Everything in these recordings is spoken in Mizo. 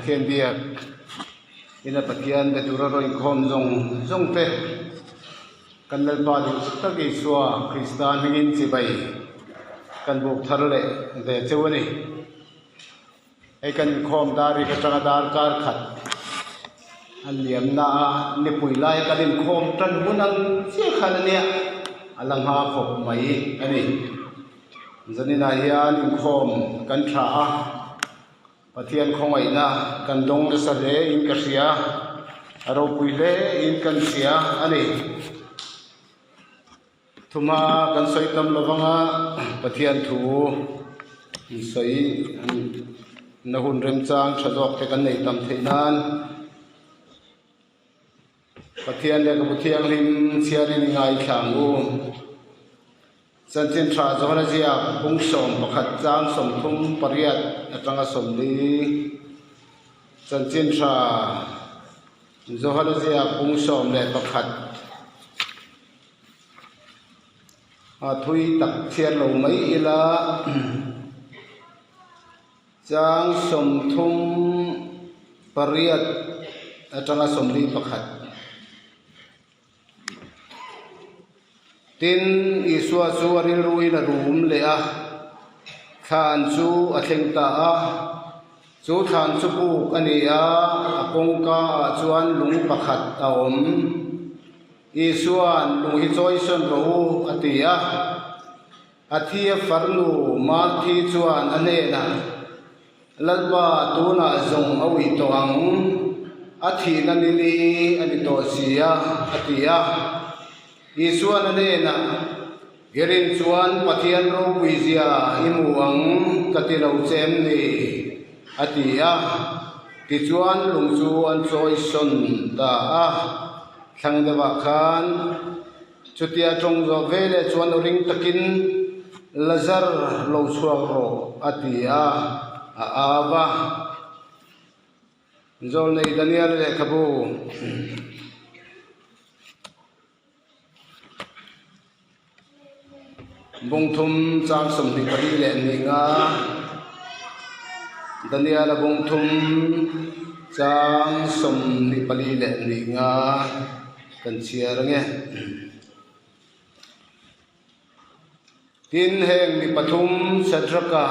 Pathian biak ina Pathian be tura rawn inkhawm zawng zawng te kan Lalpa duh tak Isua Krista hmingin chibai kan buk thar leh ve cheu a ni. Hei kan inkhawm dar rik atanga darkar khat a liamna a nipui laia kan inkhawm tan hun ang chiah khan a nia a la hma khawp mai a ni. Zaninah hian inkhawm kan tha a, Pathian khawngaihna kan dawng nasa hle in ka hria, a ropui hle in kan hria a ni. Thuma kan sawi tam lo vanga Pathian thu sawi na hun remchang tha zawk te kan nei tam theih nan Pathian lehkhabu thianghlim chhiarin i ngaithla ang u. Chanchin tha Johana ziak 11 chang 38 atanga 40 Chanchin tha Johana ziak 11 A thui tak chhiar lo mai ila chang 38 atanga 41. Tin, Isua chu a rilruin a rum leh a, thlan chu a thleng ta a. Chu thlan chu buk a ni a, a kawngka ah chuan lung pakhat a awm. Isua'n lung hi chawisawn rawh u a ti a. A thi a farnu Marthi chuan a hnenah, Lalpa, tunah zawng a uih tawh ang, a thihna nili a ni tawh si a, a ti a. Isua'n a hnenah, I rin chuan Pathian ropui zia i hmu ang ka ti lo che em ni? a ti a. Tichuan lung chu an chawisawn ta a. Thlang deuhah khan chutia tawng zawh veleh chuan aw ring takin, Lazar lo chhuak rawh, a ti a, a au a. Zawlnei Daniel lehkhabu. Bung thum chang 24 leh 25 Daniel-a bung thum chang 24 leh 25 kan chhiar ange. Tin, heng mi pathum Shadraka,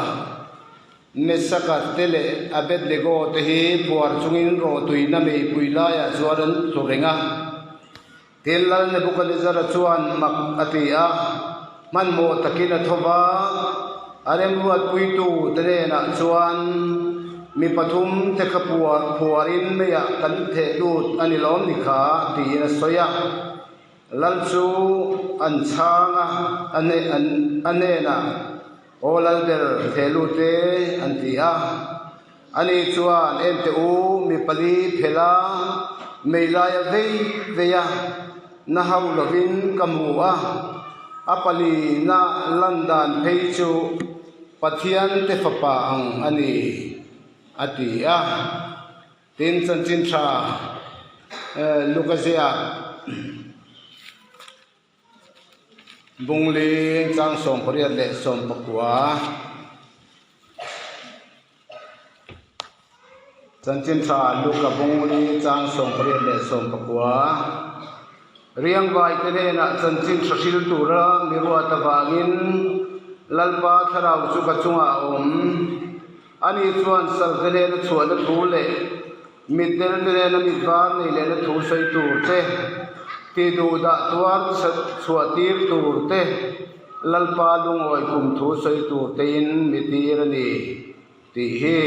Mesaka te leh Abednego te hi phuar chungin rawhtuina meipui laiah chuan an tlu reng a. Tin, Lal Nebukanezzara chuan mak a ti a, hmanhmawh takin a tho va, a remruatpuitu te hnenah chuan, Mi pathum te kha phuarin meiah kan theh lut a ni lawm ni kha, tiin a sawi a. Lal chu an chhang a, a hnenah, Aw Lalber, theh lut e, an ti a. Ani chuan, Ente u, mi pali phelh a, meilaia vei vei a, na hauh lovin ka hmu a, a pali na lan dan phei chu Pathian te fapa ang a ni, a ti a. Tin, chanchin tha Luka ziak Bungling chang 18 leh 19 Chanchin tha Luka Bungli chang 18 leh 19 Riangvai te hnenah chanchin tha hril tura mi ruat avangin Lalpa thlarau chu ka chungah a awm. Ani chuan salte nena chhuahna thu leh mitdel te nena mit var nei lehna thu sawi tur te, ti duh dah tuar chhuah tir tur te, Lalpa lungawi kum thu sawi tur tein mi tir a ni tih hi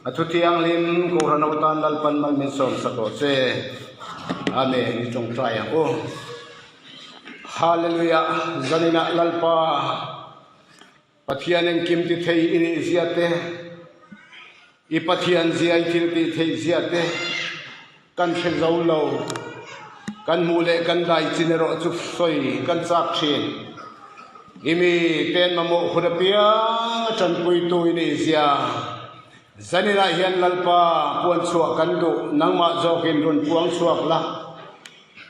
a thu thianghlim Kohhran ho tan Lalpan mal min sawm sak rawh se. Amen i tawngtai ang u. Hallelujah Zaninah Lalpa. Pathian engkim ti thei i nih zia te, i Pathian zia i thil tih theih zia te kan hre zo lo. Kan hmuh leh kan dai chin erawh chu sawi kan chak thin. I mi ten mamawh hun apiang a tanpuitu i nih zia zaninah hian Lalpa puan chhuah kan duh, nangmah zawkin rawn puang chhuak la.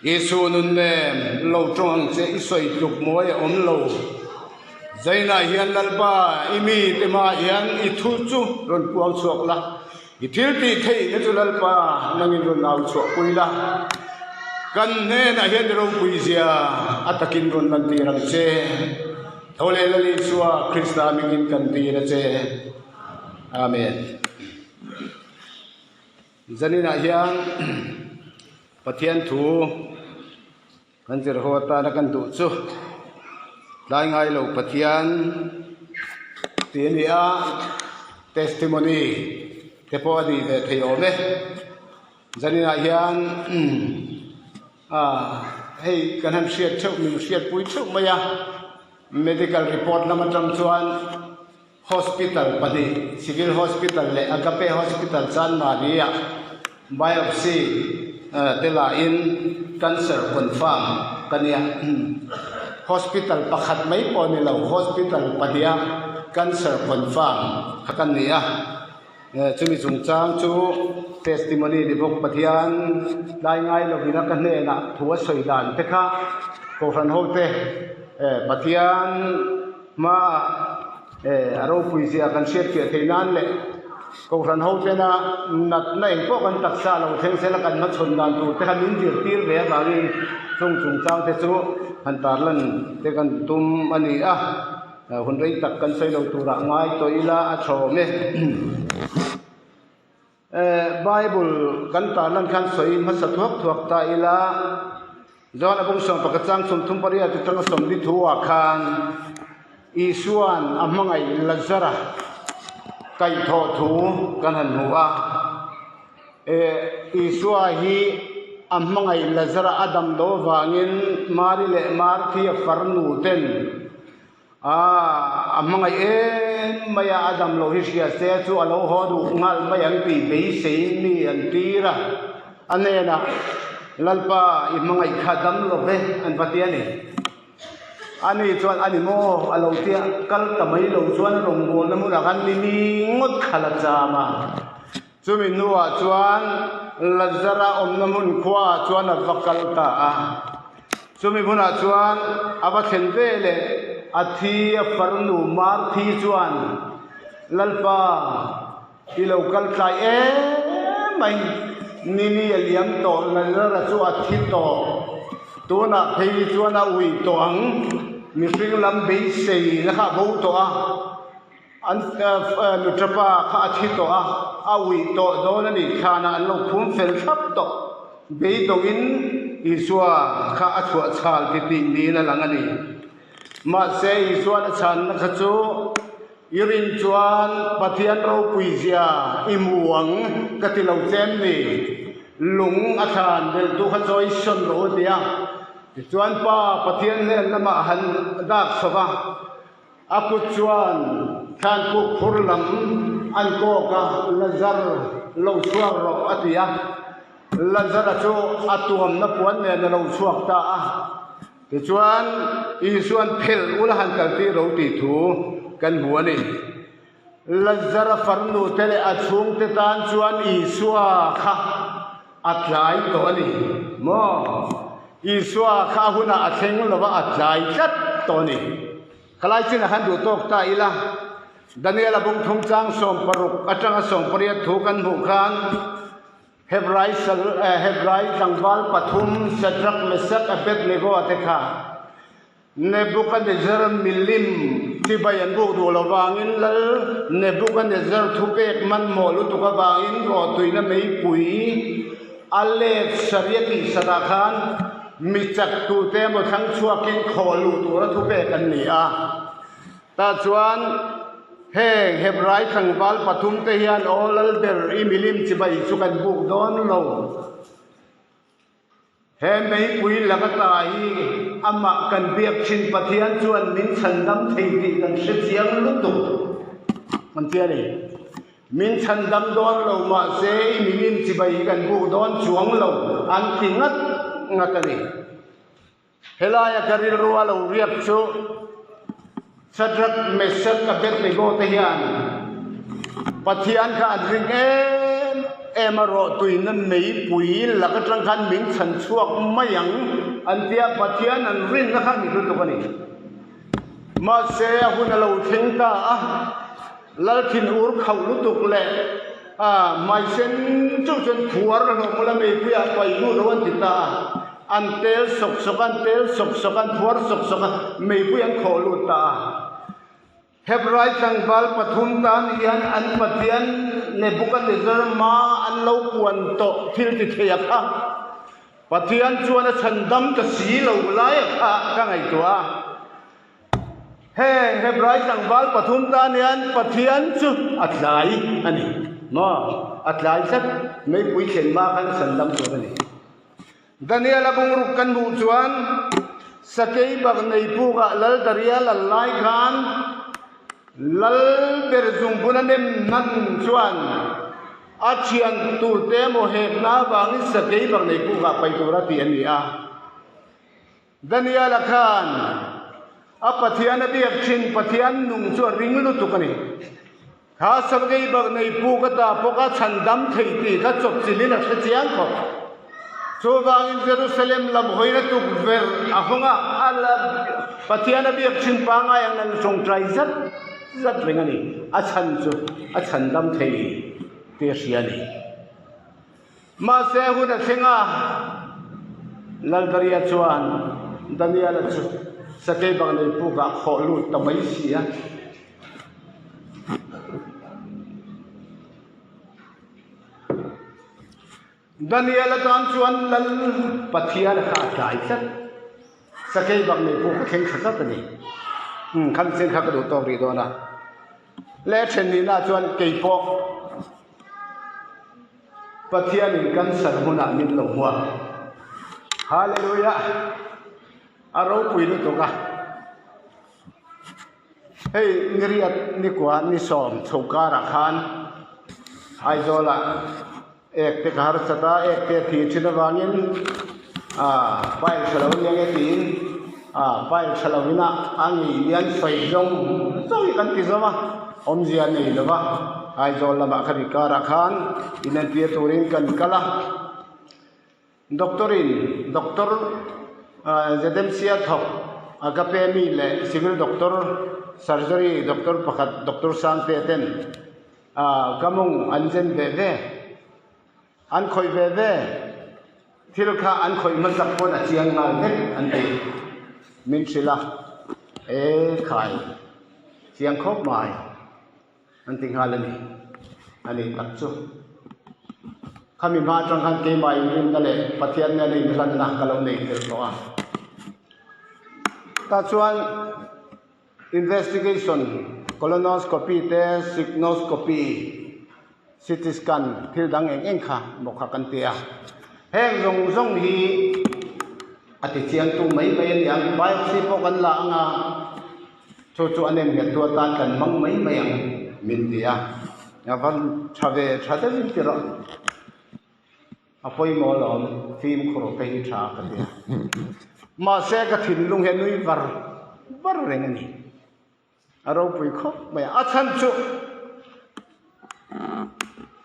Isu nun nem lo tawng ang che i sawi tluk mawi a awm lo. Zainah hian Lalpa i mi te hmaah hian i thu chu rawn puang chhuak la. I thil tih theihna chu Lalpa nangin rawn au chhuahpui la, kan hnenah hian i ropui zia a takin rawn lantir ang che. Tho leh Lal Isua Krista hmingin kan tir a che. Amen. Zaninah hian Pathian thu Kan zir ho atana kan duh chu tlai ngai lo Pathian tih a ni a, testimony te pawh a nih ve thei awm e. Zaninah hian ah hei kan han hriat theuh min hriatpui theuh mai a, medical report lam atang chuan hospital pahnih civil hospital leh Agape hospital Chanmari ah biopsy te la in cancer confirm ka nia hospital pakhat mai pawh ni lo hospital pahnih a cancer confirm kha ka ni a chumi chungchang chu testimony ni bawk Pathian tlai ngai lovin a ka hnenah thu a sawi dan te kha kohhran ho te Pathian Hma a ropui zia kan hriatfiah theih nan leh Kohhran ho tena natna eng pawh kan taksa lo thleng sela kan hmachhawn dan tur te kha min zirtir ve avangin chung chungchang te chu han tarlan te kan tum a ni a, hun rei tak kan sawi lo turah ngai tawh ila a tha awm e. Bible kan tarlan khan sawi hmasa thuak thuak ta ila, John a bung 11 chang 38 atanga 40 thu ah khan Isua'n a hmangaih Lazara kaihthawh thu kan han hmu a. Isua hi a hmangaih Lazara a dam loh avangin Mari leh Marthi a farnu ten A, a hmangaih em mai a, a dam loh hi hria se chu a lo haw duh nghal mai ang tih beiseiin mi an tir a, a hnenah, Lalpa, i hmangaih kha dam lo ve, an va ti a ni. Ani chuan, A ni maw? A lo ti a, kal ta mai lo chuan a rawngbawlna hmunah khan ni ni ngawt kha la cham a. Chumi hnuah chuan Lazara awmna hmun khuaah chuan a va kal ta a. Chumi hmunah chuan a va thlen ve leh a thi a farnu Marthi chuan, Lalpa, i lo kal tlai em mai, Nini a liam tawh, Lazara chu a thi tawh, tunah phei hi chuan a ui tawh ang, mihring lam beisei na kha a bo tawh a. An nuṭapa kha a thi tawh a, a uih tawh dawn a nih thlanah an lo phum fel thlap tawh. Beidawngin Isua kha a chhuah chhal ti tih niin a lang a ni. Mahse, Isua'n a chhanna kha chu, I rin chuan Pathian ropui zia i hmu ang ka ti lo che em ni? Lung a thlan belhtu kha chawi sawn rawh u ti a. Tichuan Pa Pathian hnen lamah a han dak chho va. A kut chuan thlanpuk phur lam an kawk a, Lazar, lo chhuak rawh, a ti a. Lazara chu a tuamna puan nen a lo chhuak ta a. Tichuan, Isua'n phelh ula han kaltir ro tih thu kan hmu a ni. Lazara farnute leh a chhungte tan chuan Isua kha a tlai tawh a ni maw? Isua kha a hunah a thleng lo va, a tlai tlat tawh a ni. Khalai chinah khan duh tawk ta ila, Daniel-a bung thum chang 60 atanga 18 thu kan hmuh khan Hebrai sal Hebrai tlangval pathum Shadrach, Meshach, Abednego-a te kha Nebuchadnezzar milim chibai an buk duh lo vangin Lal Nebuchadnezzar thupek hmanhmawh lutuk avangin rawhtuina meipui a let saria tih satah khan mi chak tute emaw thlang chhuakin khawh luh tura thupek an ni a. Tah chuan heng Hebrai tlangval pathum te hian aw Lal ber i milim chibai chu kan buk dawn lo. He meipui laka ta hi amah kan biak thin Pathian chuan min chhandam thei tih kan hre chiang lutuk an ti a ni. Min chhandam dawn lo mahse i milim chibai hi kan buk dawn chuang lo an ti ngat ngat a ni. Helaia ka rilru a lo riak chu Shadrach, Meshach, Abednego te hian Pathian kha an ring em em a, rawhtuina meipui lak atang khan min chhan chhuak mai ang an tia, Pathian an rinna kha ni lutuk a ni. Mahse a hun a lo thleng ta a, Lalthin ur khauh lutuk leh. Hmai sen chauh chuan phuar a hlawh mawlh a, meipuiah paih lut lo an ti ta a. An tel sawk sawk a, an tel sawk sawk a, an phuar sawk sawk a, meipui an khawh lut ta a. Hebrai tlangval pathum tan hian an Pathian Nebuchadnezzar hma an lo puan tawh thil ti thei a kha. Pathian chuan a chhandam ta si lo lai a kha ka ngaihtuah a. Heng Hebrai tlangval pathum tan hian Pathian chu a tlai a ni maw? A tlai tlat meipui thlen hma khan a chhandam tur a ni. Daniel-a bungruk kan hmuh chuan sakei bak nei pukah Lal Daria lal lai khan Lal ber zungbun a nem hnan chuan a thian turte emaw hekna avangin sakei bak nei pukah paih tura tih a ni a. Daniel-a khan a Pathian a biak thin Pathian nung chu a ring lutuk a ni. Kha sakei bak nei pu ka ta pawh kha chhan dam thei tih kha chawpchilhin a hre chiang khawp. Chuvangin Jerusalem lam hawina tukverh a hawng a, a la Pathian a biak thin pangngai ang nan tawngtai zat zat reng a ni. A chhan chu a chhan dam thei tih a hria a ni. Mahse hun a thleng a, Laldaria chuan Daniel-a chu sakei bang nei pukah khawh lut ta mai si a. Daniel-a tan chuan Lal Pathian kha a tlai tlat. Sakei bang nei puk a thleng tha tlat a ni. Umm, khami chen kha ka duh tawk rih dawn a. Leh then nihna chuan kei pawh Pathianin cancer hmunah min lo hmuak. Hallelujah! A ropui lutuk a. Hei ni riat ni kua ni sawm chho karah khan Aizawlah ek te ka harsat a, ek te a thih thin avangin ah pile tha lo aniang e tiin ah pile tha lovin a a ngei hian sawi zawng zawng hi kan ti zawm a, awmzia a nei lo va, Aizawl lamah khami karah khan inentir turin kan kal a, Doctor in Doctor ZMC a thawk Agape mi leh Civil Doctor Surgery Doctor pakhat Doctor Sangte ten Ah, ka mawng an zen ve ve, an khawih ve ve, thil kha an khawih hmasak pawn a chiang nghal vek an ti. Min hrilh a, E khai, chiang khawp mai an ti nghal a ni, a ni tak chu. Khami hma atang khan keimah inrinna leh Pathian nena inhlanna ka lo nei tel tawh a. Tah chuan. Investigation, Colonoscopy te, Signoscopy, CT scan thil dang eng eng kha maw kha kan ti a. Heng zawng zawng hi a ti chiangtu mai mai a ni ang. Biopsy pawh kan la ang a, chu chu a nem nghet tu atan kan hmang mai mai ang min ti a. A van tha ve tha deuhin ti rawh. A pawimawh alawm, fimkhur te hi tha ka ti a. Mahse ka thinlung hi a nui var var reng a ni. A ropui khawp mai a. A chhan chu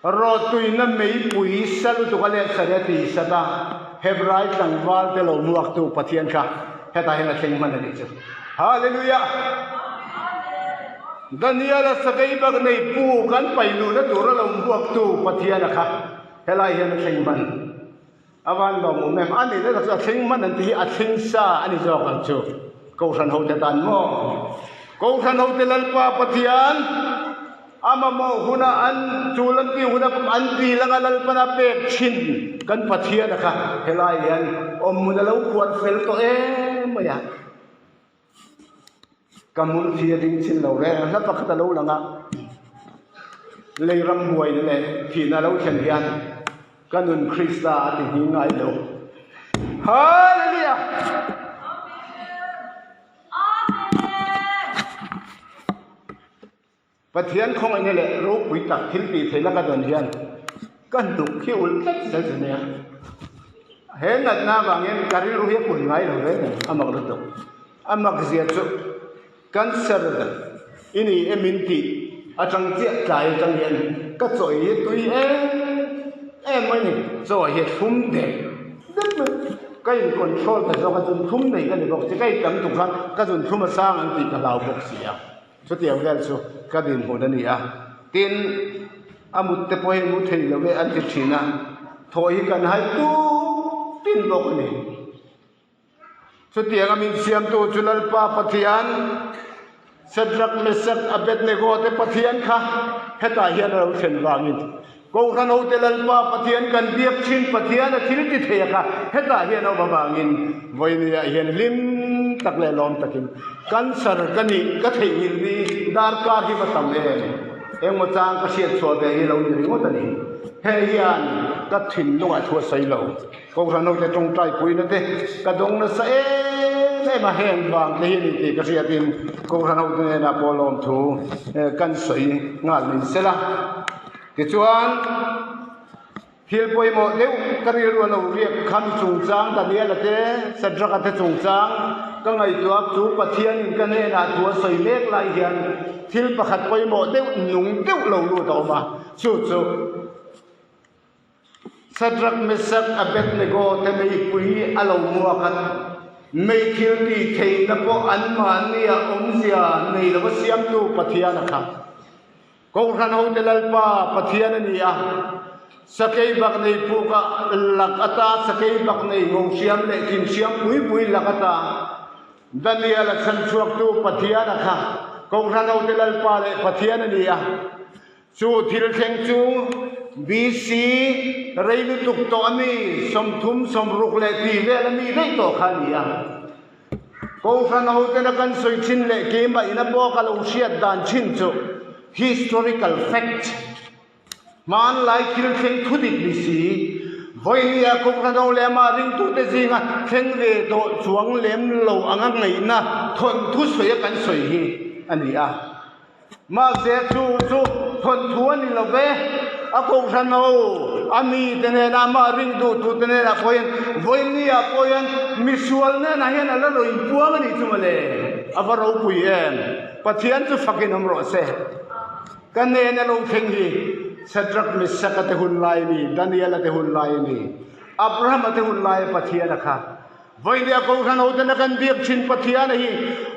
rawtuina meipui sa lutuk a let sari a ti sat a, Hebrai tlangval te lo muaktu Pathian kha hetah hian a thleng hman a nih chu. Hallelujah! Daniel-a sakei bak nei pu kan pailuhna tura lo muaktu Pathian-a kha Helai hian a thleng hman a van lawm awm em? A nihna tak chu a thleng hman an tih hi a thleng sa a ni zawk ang chu. Kohhran hote tan maw? Kohhran hote Lalpa Pathian a mamawh huna an tul an tih huna an dil anga Lalpana pek thin kan Pathian a kha helai hian awmhmun a lo khuar fel tawh em mai a. Ka hmun thi a ding chin lo reng hla pakhat a lo lang a, lei ram buaina leh thihna a lo thlen hian ka nun Krista a ti hning ngai lo. Hallelujah! Pathian khawngaihna leh ropui tak thil tih theihna ka dawn hian ka hnuk hi ulh tlat zel chu nia. He natna avangin ka rilru hi a kun ngai lo reng reng, a mak lutuk. A mak zia chu cancer i ni em in tih atang chiah tlai atang hian ka chaw hi tui em em mai ni, chaw hi a thlum dek dek mai. Ka in control ta zawk a, zun thlum nei ka ni bawk si, ka in tam tuk khan ka zun thlum a sang ang tih ka hlau bawk si a. Chutiang vel chu ka dinhmun a ni a, tin. A mut te pawh hi mu thei lo e an ti thin a, thaw hi kan hai tuk tin bawk a ni. Chutianga min siamtu chu Lalpa Pathian, Shadrach, Meshach, Abednego te Pathian kha hetah hian a lo thlen vangin Kohhran hote Lalpa Pathian kan biak thin Pathian a thil ti thei a kha hetah hian a awm avangin vawinia hian hlim tak leh lawm takin cancer ka nih ka theihnghilh ni darkar hi va tam em engmaw chang ka hriat chhuah ve hi lo ni ringawt a ni. Hei hian ka thinlungah thu a sawi lo. Kohhran hote tawngtai puina te ka dawng nasa em em a, heng vang te hi a ni tih ka hriatin Kohhran hote hnenah pawh lawmthu kan sawi nghal min sela. Tichuan, thil pawimawh deuh ka rilru a lo riak kha mi chungchang Daniela te, Shadrach-a te chungchang ka ngaihtuah chu Pathianin ka hnenah thu a sawi mek lai hian thil pakhat pawimawh deuh nung deuh lo lut a awm a, chu chu. Shadrach, Meshach, Abednego te meipui a lo muak a, mei thil tih theihna pawh anmahnia awmzia nei lova siamtu Pathian a kha. Kohhran hote Lalpa Pathian a ni a, sakei bak nei puk a lak ata sakei bak nei ngo hriam leh thin hriam pui pui lak ata Daniel a chhanchhuaktu Pathian a kha. Kohhran hote Lalpa leh Pathian a ni a. Chu thil thleng chu BC rei lutuk tawh a mi, 30, 60 leh tih vel a mi daih tawh kha a ni a. Kohhran hotena kan sawi thin leh keimah ina pawh ka lo hriat dan thin chu historical fact, hmanlai thil thleng thu dik ni si, vawinia Kohhran ho leh amah ringtute zinga thleng ve tawh chuang lem lo anga ngaihna thawnthu sawi a kan sawi hi a ni a. Mahse chu chu thawnthu a ni lo ve, a kohhran ho, a mite hnenah amah ring duhtute hnenah pawh hian vawinia pawh hian misual hnenah hian a la rawn inpuang a nih chu mawle, a va ropui em! Pathian chu fakin awm rawh se. Ka hnena lo thleng hi Shadrach, Meshach-a te hun lai a ni, Daniel-a te hun lai a ni, Abraham-a te hun laia Pathian a kha. Vawinia Kohhran hotena kan biak thin Pathiana hi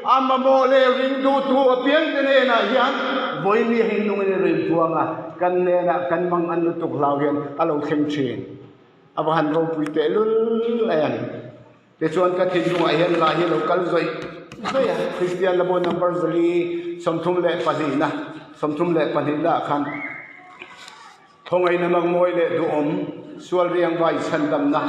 a mamawh leh ring duhtu apiangte hnenah hian vawinia hi nungin a rawn puang a, kan hnenah kan mang an lutuk hlau hian a lo thleng thin. A va han ropui tehlul em! Tichuan ka thinlungah hian lah hi a lo kal zawih zawih a, Kristian Labo number zali 32 na, 32 naah khan Khawngaihna Makmawi leh Duhawm Sual Riangvai Chhandamna,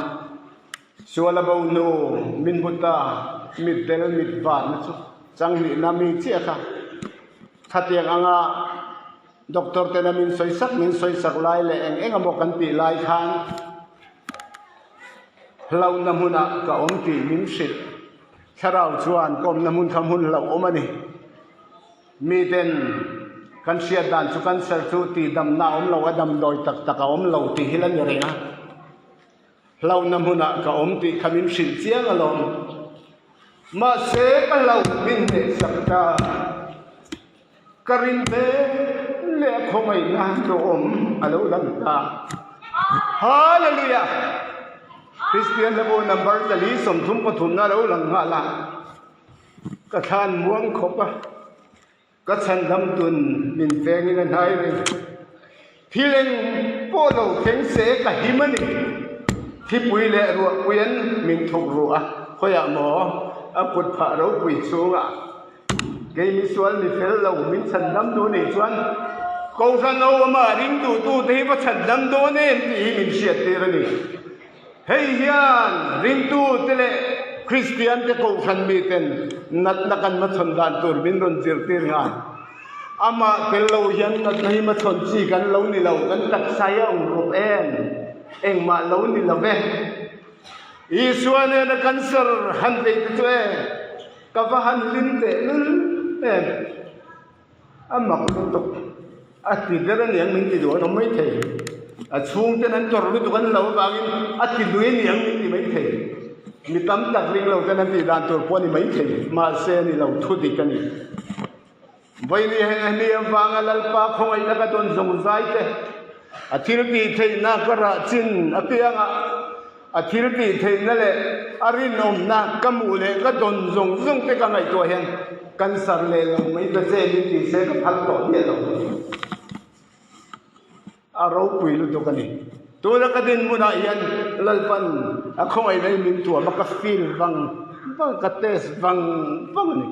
Sual a bo hnu min hmu ta, mit del mit varna chu changhlihna mi chiah kha. Khatiang anga doctor tena min sawi sak min sawi sak lai leh eng eng emaw kan tih lai khan hlauhna hmunah ka awm tih min hrilh. Thlarau chuan ka awmna hmun kha hmun hlauhawm a ni. Miten kan hriat dan chu cancer chu tihdamna a awm lo a, damdawi tak tak a awm lo tih hi la ni reng a. Hlauhna hmunah ka awm tih kha min hrilh chiang alawm. Mahse ka hlauh min hnehsak ta. Ka rin ve leh a khawngaihna duhawm a lo lang ta. Hallelujah! Kristian hlabu number 433 na lo lang nghal a. Ka thlan muang khawp a. Ka chhandam tun min vengin a hnai reng. Thil eng pawh lo thleng se ka him a ni. Thipui leh ruahpui an min thuk ruh a, khawiah maw a kut phah ropui chhungah kei misual mi fel lo min chhandam duh nih chuan Kohhran ho amah ring duhtute hi va chhandam dawn em tih hi min hriattir a ni. Hei hian ringtute leh Kristiante kohhran miten natna kan hmachhawn dan tur min rawn zirtir nghal. Amah tel lo hian natna hi hmachhawn chi kan lo ni lo, kan taksa hi a awm rawp em? Engmah lo ni lo ve. Isua nena cancer han vei te chu e, ka va han hlim tehlul em? A mak lutuk. A ti ber a niang min ti duh an awm maithei. A chhungten an tawrh lutuk an lo avangin a ti lui a niang min ti maithei. Mi tam tak ring lo ten an tih dan tur pawh a ni maithei. Mahse a ni lo, thu dik a ni. Vawiin heng a ni avanga Lalpa khawngaihna ka dawn zawng zai te, a thil tih theihna ka rah chin apiangah a thil tih theihna leh a rinawmna ka hmuh leh ka dawn zawng zawng te ka ngaihtuah hian cancer leh lo mai ta che min tih se ka phal tawh miah lo. A ropui lutuk a ni. Tuna ka dinhmunah hian Lalpan a khawngaihna in min tuam a, ka feel vang vang, ka test vang vang a ni.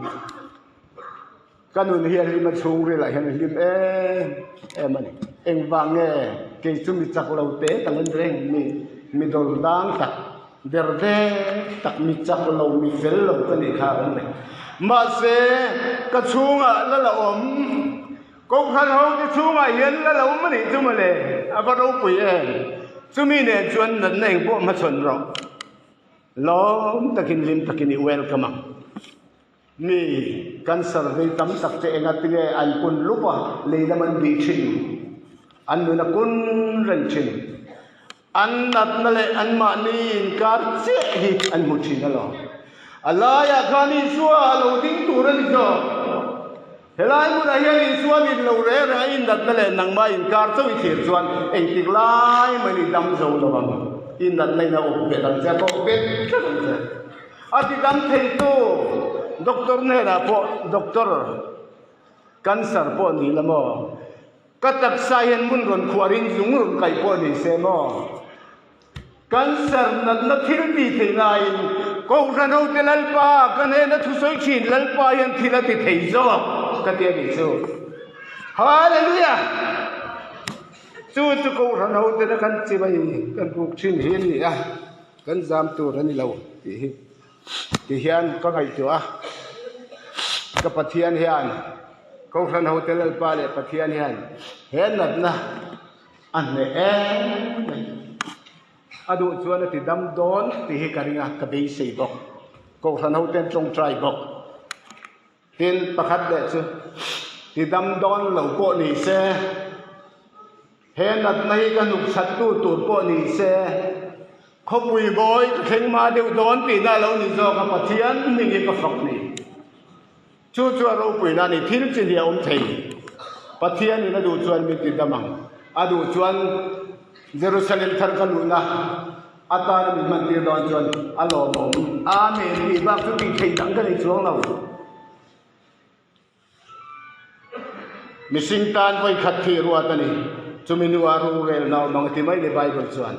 Ka nun hi a hlim a chhungril ah hian a hlim em em a ni. Engvang nge kei chu mi chak lo te ka la ni reng mi, mi dawl dang tak, der ve tak, mi chak lo, mi fel lo ka nih kha a awm reng. Mahse ka chhungah la la awm. Kohhran ho te chhungah hian la lo awm a nih chu mawle, a va ropui em! Chumi nen chuan natna eng pawh hmachhawn rawh. Lawm takin hlim takin i welcome ang. Mi cancer vei tam tak te enga tinge an kun lup a, lei lam an bih thin, an nun a kun reng thin. An natna leh anmahni inkar chiah hi an hmu thin alawm. A laiah khan Isua a lo ding tur a ni zawk. Helai hmunah hian Isua mit lo reng reng a i natna leh nangmah inkar chauh i thlir chuan engtik lai mai i dam zo lo ang. I natna in a awp bet ang che, a tawp bet tlat ang che. A ti dam theitu doctor hnenah pawh doctor cancer pawh ni la maw? Ka taksa hian hmun rawn khuarin zung rawn kaih pawh ni se maw? Cancer natna thil ti thei laiin Kohhran hote Lalpa ka hnena thusawi thin Lalpa hian thil a ti thei zawk ka ti a nih chu. Hallelujah! Chu chu Kohhran hotena kan chibai kan buk thin hi a ni a, kan zam tur a ni lo tih hi ti hian ka ngaihtuah a, ka Pathian hian Kohhran hote Lalpa leh Pathian hian he natna A hneh em mai. A duh chuan a ti dam dawn tih hi ka ring a, ka beisei bawk. Kohhran ho ten tawngtai bawk. Tin, pakhat leh chu ti dam dawn lo pawh ni se, he natna hi ka hnuk chhat tu tur pawh ni se, khawpui bawi ka thleng hma deuh dawn tihna a lo ni zawk a, Pathian hming hi ka fak ni. Chu chu a ropuina a ni, thil chi hi a awm thei. Pathianin a duh chuan min ti dam ang. A duh chuan Jerusalem thar ka luhna atana min hmantir dawn chuan a lawmawm. Amen tih bak chu tih theih dang ka nei chuang lo. Mihring tan vawikhat thih ruat a ni. Chumi hnuah rorelna awm ang ti mai ni Bible chuan.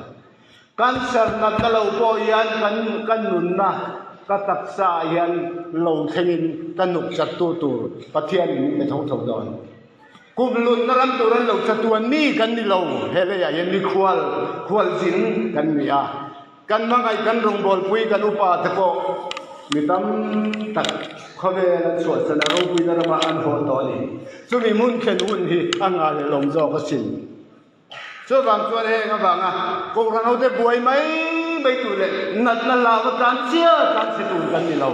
Cancer natna lo pawh hian kan ka nunna ka taksa ah hian lo thlengin ka nuk chat tu tur Pathian in min pe tho tho dawn. Kum lunna ram tur an lo chatuan mi kan ni lo, he leiah hian mikhual khualzin kan ni a, kan hmangaih kan rawngbawlpui kan upa te pawh mi tam tak khawvel an chhuahsan a ropuina ramah an haw tawh a ni. Chumi hmun thlen hun hi a nghalelawm zawk asin. Chuvang chuan heng avanga Kohhran hote buai mai mai tur leh natna hlauva tlan chiah tlan chhe tur kan ni lo.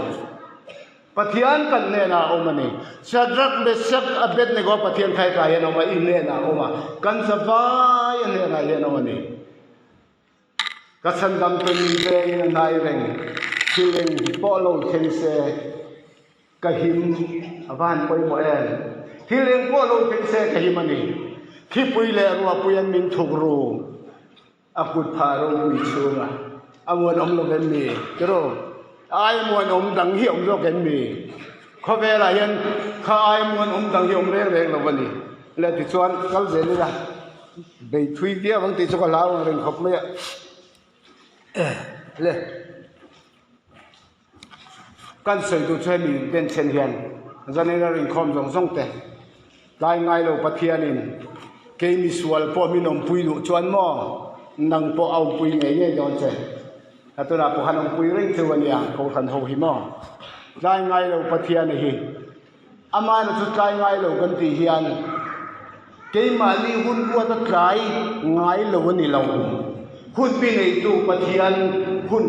Pathian kan hnenah a awm a ni. Shadrach, Meshach, Abednego Pathian kha hetah hian a awm a, i hnenah a awm a, kan zavai a hnenah hian a awm a ni. Ka chhandam ten min vengin a hnai reng, thil eng pawh lo thleng se. Ka him a va han pawimawh em? Thil eng pawh lo thleng se ka him a ni. Thipui leh ruahpui an min thuk ru a kut phah ropui chhunga a muanawm lo em mi? Tiraw? A aia muanawm dang hi a awm zawk em mi? Khawvelah hian kha aia muanawm dang hi a awm reng reng lo a ni. Le tichuan kal zel ila bei thui viau ang tih chu ka hlau ang reng khawp mai a. Le. Kan sawi duh chu hemi denchhen hian Zanina rinkhawm zawng zawng te tlai ngai lo Pathianin kei misual pawh min awmpui duh chuan maw nang pawh a awmpui ngei ngei dawn che. A tunah pawh han awmpui reng cheu a nia Kohhran ho hi maw tlai ngai lo Pathian hi Amana chu tlai ngai lo kan tih hian keimahni hun ruat a tlai ngai lo a ni lo. Hunpi neitu Pathian hun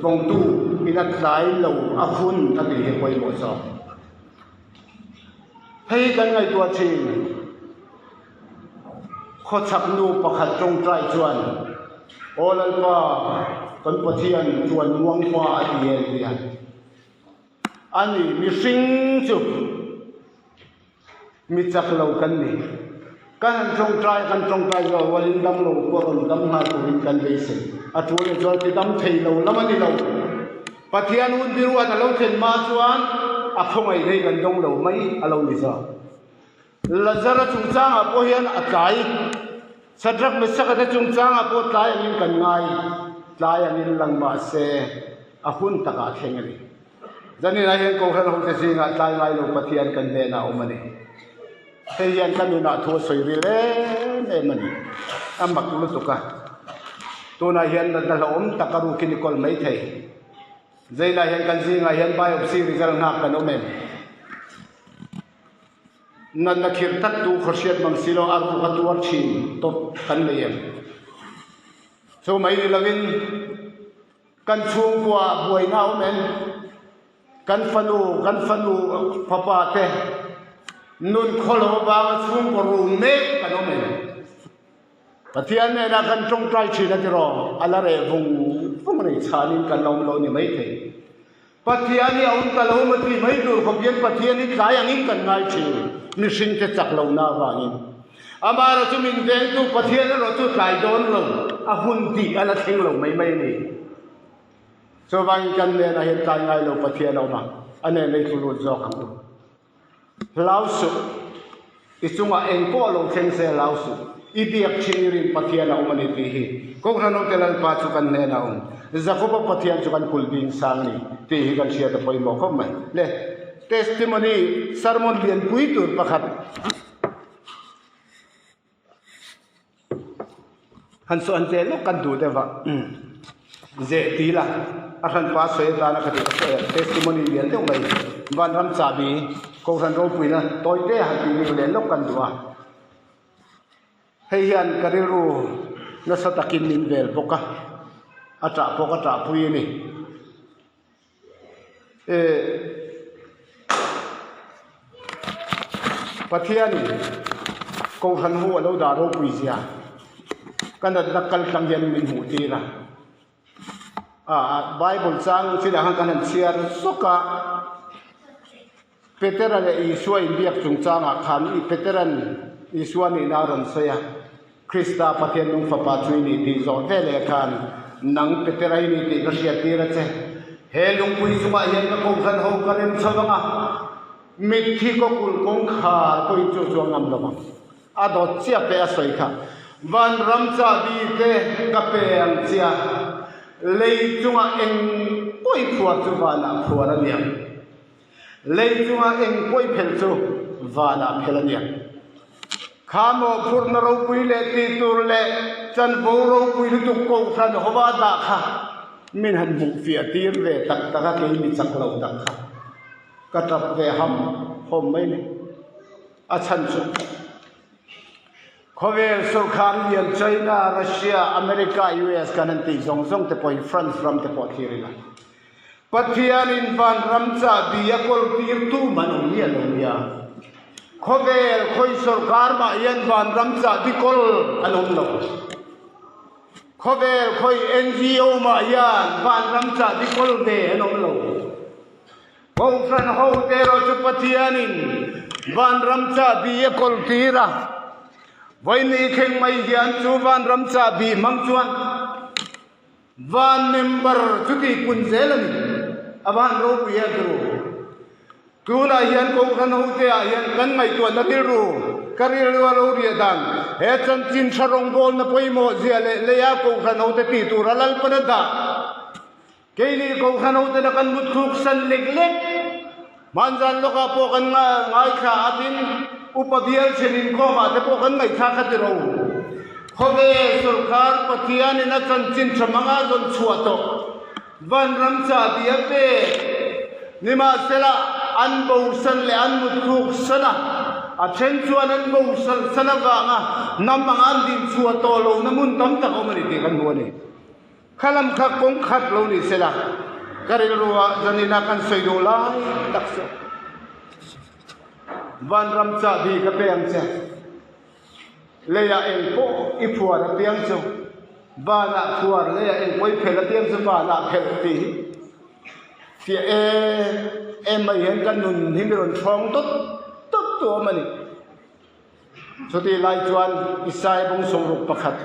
vawngtu in a tlai lo a hun a tih hi pawimawh zawk. Hei kan ngaihtuah thin. Khawchhak nu pakhat tawngtai chuan, Aw Lalpa, kan Pathian chuan muangpa a ti em ti a. A ni, mihring chu mi chak lo kan ni. Kan han tawngtai a, kan tawngtai zawh rualin dam lo pawh rawn dam nghal turin kan beisei. A tul leh chuan ti dam thei lo lam a ni lo. Pathian hun biruat a lo thlen hma chuan a khawngaih hi kan dawng lo mai a lo ni zawk. Lazara chungchangah pawh hian a tlai. Shadrach, Meshach te chungchangah pawh tlai angin kan ngai, tlai angin lang mah se a hun takah a thleng a ni. Zaninah hian Kohhran hote zingah tlai ngai lo Pathian kan hnenah a awm a ni. Hei hian ka nunah thu a sawi ril em em a ni. A mak lutuk a. Tunah hian natna hlauhawm tak a rukin i kawl mai thei. Zeinah hian kan zingah hian biopsy result nghak kan awm em? Natna khirh tak tu khaw hriat mang si lo a ruk a tuar thin tawp kan nei em? Chu mai ni lovin kan chhungkua ah buaina a awm em? Kan fanu, kan fanu fapa te nun khaw lo avanga chhungkaw rum mek kan awm em? Pathian hnenah kan tawngtai thin a tiraw? A la reh vung vung a ni, chhanin kan la awm lo ni maithei. Pathian hi a awm ta lo maw tih mai tur khawp hian Pathian hi tlai angin kan ngai thin, mihringte chak lohna avangin. Amaherawh chu min vengtu Pathian erawh chu tlai dawn lo, a hun tih a la thleng lo mai mai a ni. Chuvangin kan hnenah hian tlai ngai lo Pathian a awm a, a hnenah i tlu lut zawk ang u. Hlau suh, i chungah eng pawh lo thleng se hlau suh, i biak thin i rin Pathian a awm a ni tih hi Kohhran Hote Lalpa chu kan hnenah a awm, Jakoba Pathian chu kan kulh bing sang a ni tih hi kan hriat a pawimawh khawp mai. Le testimony sermon lianpui tur pakhat. Han saw an tleh lawk kan duh deuh a, zeh ti la a hranpa sawi atana ka tih ka sawi a, testimony lian deuh mai Vanram chahbi Kohhran ropuina tawi te han tih rik leh lawk kan duh a, hei hian ka rilru nasa takin min vel bawk a, a ṭah pawh ka ṭahpui a ni. Pathianin Kohhran ho a lo dah ropui zia ka natna kal tlang hian min hmuh tir a, ah Bible chang chinah khan kan han chhiar zawk a, Petera leh Isua inbiak chungchangah khan i Petera'n Isua nihna a rawn sawi a, Krista Pathian nung Fapa chu i ni tih zawh veleh khan, Nang Petera i ni tih ka hriattir a che. He lungpui chungah hian ka kohhran ho ka rem chho vang a, mitthi kawkulh kawngkhar pawhin chu chu a ngam lo vang. A dawt chiah peh a sawi kha, Vanram chahbi te ka pe ang chia, lei chungah eng pawi phuar chu vanah phuar a ni ang. Lei chunga eng pawi phel chu vanah phel a nia. Kha mawhphurhna ropui leh tih tur leh chanvo ropui lutuk kohhran hova dah kha min han hmuh fiah tir ve tak tak a, kei mi chak lo tak kha ka tap ve ham hawm mai ni. A chhan chu khawvel sorkar lian China, Russia, America, US kan han tih zawng zawng te pawh hi France ram te pawh thlir ila. Pathianin vanram chahbi a kawltir tu man awm miah lo nia. Khawvel khawi sorkar mah hian vanram chahbi kawl an awm lo. Khawvel khawi NGO mah hian vanram chahbi kawl ve an awm lo. Kohhran hote erawh chu Pathianin vanram chahbi a kawltir a. Vawiin thleng mai hian chu vanram chahbi hmang chuan Van member chu tih pun zel a ni. A van ropui em chu. Tunah hian Kohhran hote ah hian kan ngaihtuahna rilru, ka rilru a lo riah dan, he chanchin tha rawngbawlna pawimawh zia leh leia Kohhran hote tih tura Lalpan a dah. Keini Kohhran hotena kan mutthluk san lek lek. Hmanzan lawkah pawh kan ngaithla a tin upa bial then inkhawmah te pawh kan ngaihthla kha ti ro. Khawvel sorkar Pathianin a chanchin tha hmanga zawn chhuah tawh vanram chahbi a pek. Nimahsela an bosan leh an mutthluk san a, a then chuan an bosal san avanga hnam anga an din chhuah tawh lohna hmun tam tak a awm a ni tih kan hmu a ni. Kha lam kha kawng khat lo ni sela, ka rilru ah zanina kan sawi duh lai tak chu Vanram chahbi ka pe ang che, leiah eng pawh i phuar apiang chu vanah phuar, leiah eng pawh i phelh apiang chu vanah phelh tih hi fiah em em mai hian ka nun hi mi rawn thawng dawt dawt tu awm a ni. Chutih lai chuan Isaiah bung sawmruk pakhat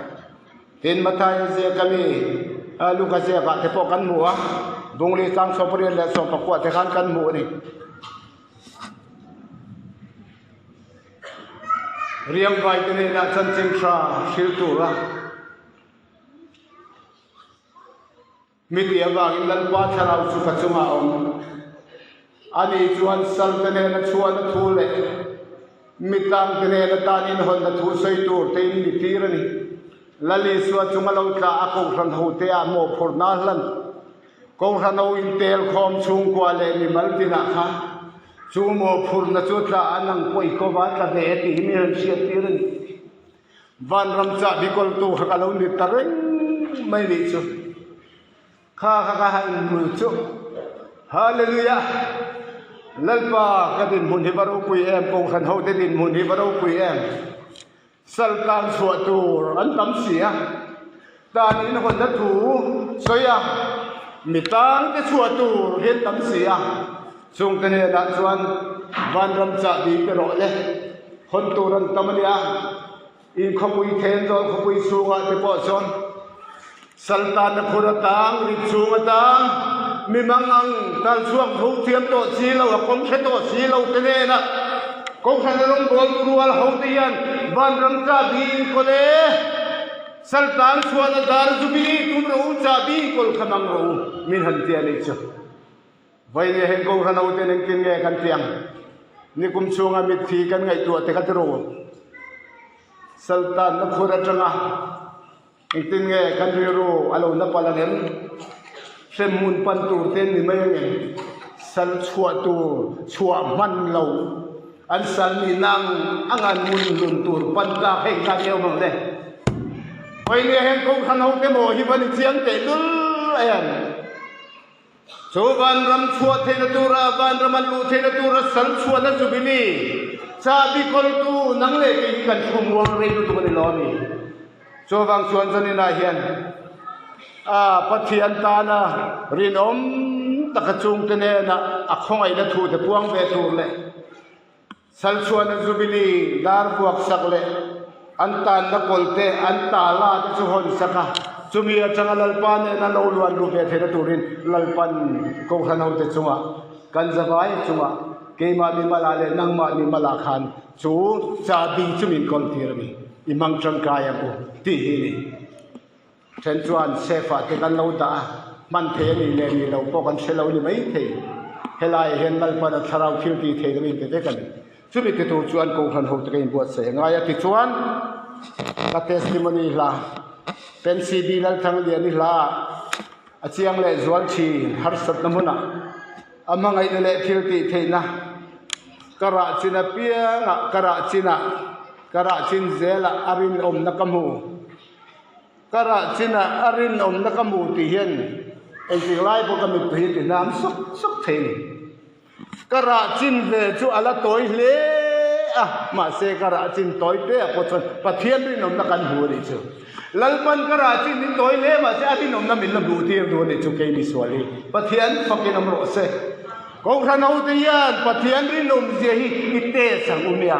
tin Mathaia ziak ami Luka ziakah te pawh kan hmu a, Bungli tlang sawmpariat leh sawmpakua te khan kan hmu a ni. Riangvaite hnenah chanchin tha hril tura mi tih avangin Lalpa thlarau chu ka chungah a awm. Ani chuan salte hnena chhuahna thu leh mi tangte hnena tan inhawnna thu sawi tur tein mi tir a ni. Lal Isua chunga lo tla a kohhran hote ah mawhphurhna a hlan. Kohhran ho intel khawm chhungkua leh mimal tinah khan chu mawhphurhna chu tla a nang pawh i kova tla ve e tih hi mi rawn hriat tir a ni. Vanram chahbi kawltu kha ka lo ni ta reng mai nih chu. Kha kha ka han inhmul chu. Hallelujah! Lalpa ka dinhmun hi va ropui em, Kohhran hote dinhmun hi va ropui em. Sal tlang chhuah tur an tam si a, tan in hawnna thu sawi a, mi tang te chhuah tur hi an tam si a, chungte hnenah chuan vanram chahbi pe rawh le, hawn tur an tam a nia, in khawpui then zawl khawpui chhungah te pawh chuan sal tanna khur atang, rit chhung atang, mi mang ang tal chhuak tho thiam tawh si lo, a kawng hre tawh si lo te hnenah Kohhran a rawngbawltu rual ho te hian vanram chahbi in kawl e, sal tang chhuahna dar zubili tum rawh u, chahbi in kawl kha mang rawh u, min han ti a nih chu. Vawiin heng Kohhran ho ten engtin nge kan ti ang? Nikum chhunga mitthi kan ngaihtuah te kha ti rawh u. Sal tanna khur atanga Engtin nge kan rilru a lo na palh ang em? Hremhmun pan tur te an ni mai ang em? Sal chhuah tur chhuah hman lo, an sal nih na ang ang an hmun hlun tur pan tlak hei kha keu mang le. Vawinia heng Kohhran ho te maw hi va ni chiang teh lul em? Chu vanram chhuah theihna tura vanram an luh theihna tura sal chhuahna Jubilee chahbi kawltu nang leh kei hi kan thu muang rei lutuk a ni lo a ni. Chuvang chuan zaninah hian a Pathian tana rinawm taka chungte nena a khawngaihna thute puang ve tur leh Sal chhuahna Jubilee dar vuak sak leh an tanna kawlte an tala te chu hawn sak a, chumi atanga Lalpa nena lo luan luh ve theihna turin Lalpan Kohhran hote chungah, kan zavai chungah, keimah mimala leh nangmah mimala khan chu chahbi chu min kawntir a ni, i hmang tangkai ang u tih hi a ni. Then chuan safe ah te kan lo dah a, hman thei a nih leh nih loh pawh kan hre lo ni mai thei. Helaiah hian Lalpan a thlarau thil tih thei lo in pe vek a ni. Chumi ti tur chuan Kohhran hote ka inbuatsaih a ngai a tichuan ka testimony hla Pensi B Lalthangliani hla ah a chiang leh zual thin harsatna hmunah a hmangaihna leh thil tih theihna ka rah chin apiangah ka rah chinah ka rah chin zelah a rinawmna ka hmu. Ka rah chinah a rinawmna ka hmu tih hian engtik lai pawh ka mittui hi ti hnam sawk sawk thei a ni. Ka rah chin ve chu a la tawi hle a, mahse ka rah chin tawi te ah pawh chuan Pathian rinawmna kan hmu a nih chu. Lalpan ka rah chin hi tawi hle mahse a rinawmna min la hmuh tir duh a nih chu kei misual hi. Pathian fakin awm rawh se. Kohhran hote hian Pathian rinawmzia hi i test ang u nia.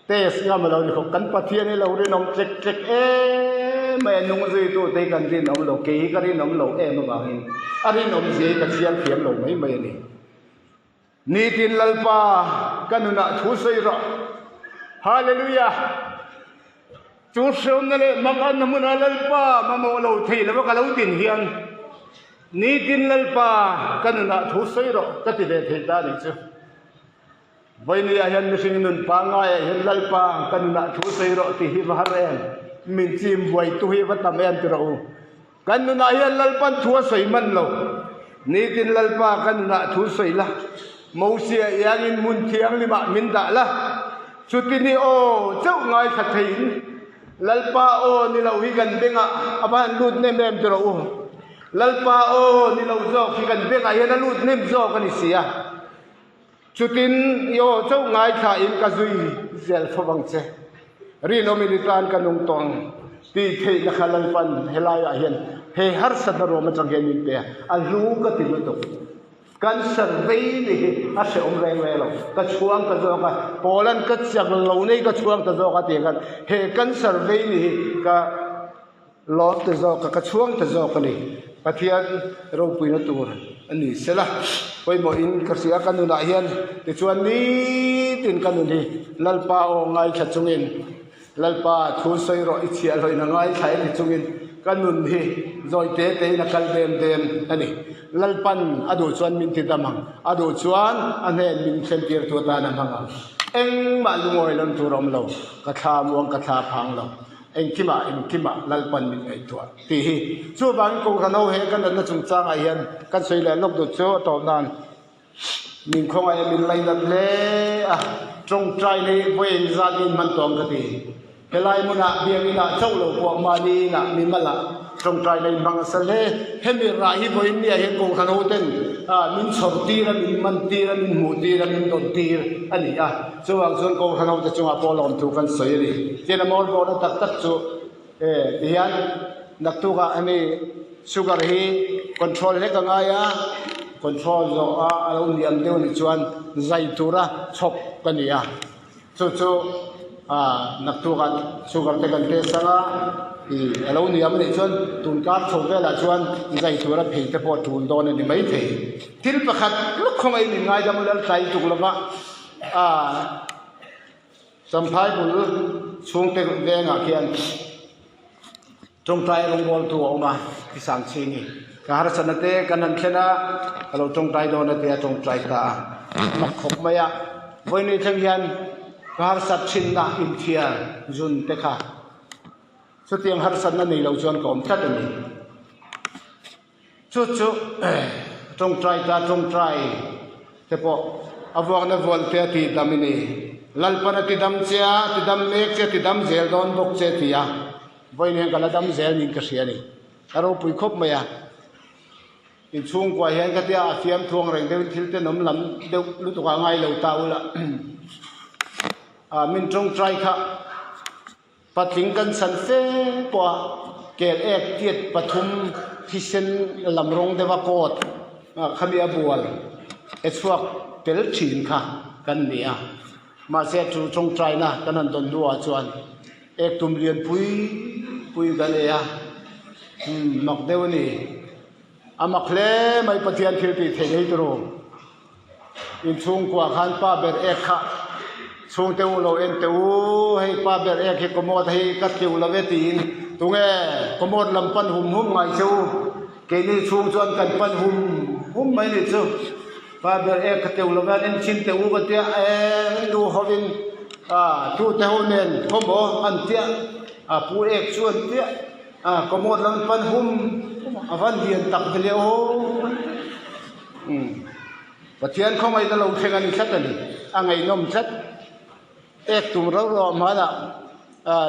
Test ngam a lo ni khawp. Kan Pathian hi lo rinawm tlek tlek em mai a, nung zuitu te hi kan rinawm lo, kei hi ka rinawm lo em avangin a rinawm zia hi ka chhiar thiam lo mai mai a ni. Nitin Lalpa ka nunah thu sawi rawh. Hallelujah! Chu hreawmna leh manganna hmuna Lalpa mamawh lo thei lova ka lo din hian nitin Lalpa ka nunah thu sawi rawh ka ti ve thei ta a nih chu. Vawinia hian mihring nun pangaiah hian Lalpa ka nunah thu sawi rawh tih hi va har em? Min chim buaitu hi va tam em ti rawh u. Kan nunah hian Lalpan thu a sawi hman lo. Nitin Lalpa ka nunah thu sawi la, Mosia iangin hmun thianghlimah min dah la, chuti ni aw chauh ngaithla theiin Lalpa aw ni lo hi kan bengah a va han lut hnem em ti rawh u. Lalpa aw ni lo zawk hi kan bengah hian a lut hnem zawk a ni si a. Chutin i aw chauh ngaithlain ka zui zel fo vang che. Rinawmin i tan ka nung tawh ang tih theihna kha Lalpan helaiah hian he harsatna ruam atang hian min pe a, a hlu ka ti lutuk. Cancer vei ni hi a hrehawm reng reng lo. Ka chhuang ta zawk a, Pawlan ka chak lo nei ka chhuang ta zawk a tih khan he cancer vei ni hi ka Lawm te zawk a, ka chhuang te zawk a ni. Pathian ropuina tur a ni sela, pawimawhin ka hria ka nunah hian tichuan ni. Nitin ka nun hi Lalpa aw ngaithla chungin, Lalpa thu sawi rawh i chhiah hlawin a ngaithla e ti chungin ka nun hi zawi te tein a kal dem dem a ni. Lalpan a duh chuan min ti dam ang, a duh chuan a hnen min thlen tir tu atan a hmang ang. Engmah lungawi lam tur a awm lo, ka thla muang ka thla phang lo. Engkimah engkimah Lalpan min ngaihtuah tih hi. Chuvangin Kohhran ho he ka natna chungchangah hian kan sawi leh lawk duh chu a tawp nan. Min khawngaih a min lainat hle a, tawngtai leh vawi engzat in hman tawng ka ti. Helai hmunah biakinah chauh lo pawh mahni inah mimalah tawngtai leh inhmang a sa hle. Hemi rah hi vawiin nia hian Kohhran hoten min chhawr tir a, min man tir a, min hmuh tir a, min dawn tir a ni a. Chuvang chuan Kohhran hote chungah pawh lawmthu kan sawi a ni. Tin a mawl bawhna tak tak chu tihian naktukah hemi Sugar hi control hlek a ngai a, control zawh a a lo liam deuh anih chuan zai tura chhawp ka ni a, chu chu ah naktukah sugar te kan test ang a, ih a lo liam anih chuan tun kar chho velah chuan zai tura phei te pawh a tul dawn a ni maithei. Thil pakhat lawk khawngaih min ngaidam lal tlai tuk lova ah. Champhai bul chhungte vengah khian tawngtai rawngbawltu a awm a, Kisang Chhingi. Ka harsatna te kan han thlen a, ka lo tawngtai dawn a tia tawngtai ta a, mak khawp mai a. Vawiinni thleng hian ka harsat thinna inthiar zun te kha chutiang harsatna nei lo chuan ka awm tlat a ni. Chu chu tawngtai ta tawngtai te pawh a vuakna vual te a tih dam i ni. Lalpan a ti dam che a, a ti dam mek che, a ti dam zel dawn bawk che ti a, vawiin hian ka la dam zel niin ka hria a ni. A ropui khawp mai a, inchhungkua hian ka tia a fiam thuang reng deuhin thil tenawm lam deuh lutuk ah ngai lo ta ula min tawngtai kha. Patling kan chan fe pawh a kel ek tiat pathum thisen lam rawng deuha coat khami a bual e chhuak tel thin kha kan ni a. Mahse chu tawngtaina kan han dawn hnuah chuan ek tum lian pui pui kan ei a, umm mak deuh a ni. A mak hle mai Pathian thil tih theih nei tur u. Inchhungkua khan pa ber ek kha chhungte u lo en teh u, hei pa ber ek hi commode hei ka tleuh lo e tiin tunge commode lam pan hum hum ngai che u, keini chhung chuan kan pan hum hum mai nih chu, pa ber ek ka tleuh lo ve an en thin teh u ka tia e nu hovin ah tute ho nen khawmaw an tia a pu ek chu an tia ah commode lam pan hum hum a van lian tak ve le aw. Umm. Pathian khawngaihna lo thleng a ni tlat a ni. A ngaihnawm tlat. Ek tum rauh rauh hmanah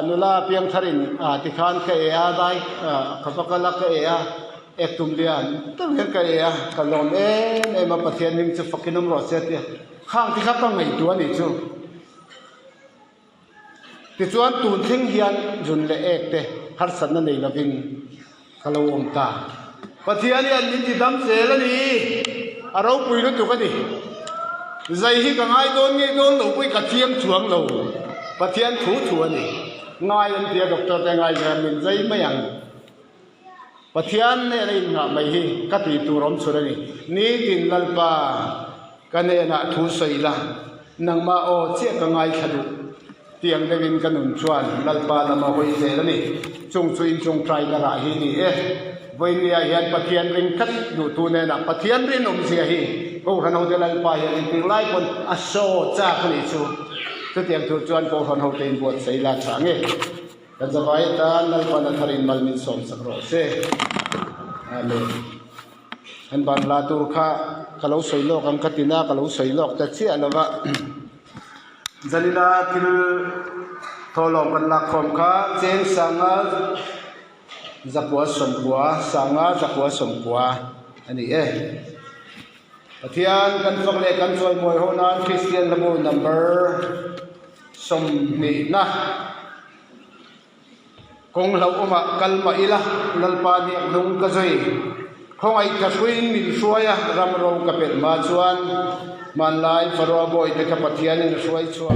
nula piangtharin tikhan ka e a, dai ka va kal a ka e a, ek tum lian deuh hian ka e a, ka lawm em em a, Pathian hming chu fakin awm rawh se a ti a. Khang tikha ka ngaihtuah a nih chu. Tichuan tun thleng hian zun leh ek te harsatna nei lovin ka lo awm ta. Pathian hian min ti dam zel a ni, a ropui lutuk a ni. Zai hi ka ngai dawn ngei dawn lo pawhin ka chiang chuang lo, Pathian thu thu a ni. Ngai an tia doctor te ngai hian min zai mai ang. Pathian hnena innghah mai hi ka tih tur awm chhun a ni. Nitin Lalpa ka hnenah thu sawi la, nangmah aw chiah ka ngaithla duh tiang deuhin ka nun chuan Lalpa lam a hawi zel a ni. Chung chu inchungtaina rah hi ni e. Vawinia hian Pathian ring tlat duhtu hnenah Pathian rinawmzia hi Kohhran hote Lalpa hian intir lai pawn a saw chak a nih chu. Chutiang tur chuan Kohhran hote inbuatsaih la tha nge. Kan zavai atan Lalpan a tharin mal min sawmsak rawh se. Amen. An ban la tur kha ka lo sawi lawk ang ka tina ka lo sawi lawk ta chiah lo va. Zanina thil thawhlawm kan lak khawm kha cheng sanga zakua sawmkua sanga zakua sawmkua a ni e. Pathian kan fak leh kan chawimawi ho nan Kristian hlabu number Sawmhnihna kawng hlauhawmah kal mah ila, Lalpa hniak hnung ka zui. Khawngaih ka hruiin min hruai a, ram ro ka pelh hma chuan hmanlai Faroa bawihte kha Pathianin a hruai chhuah.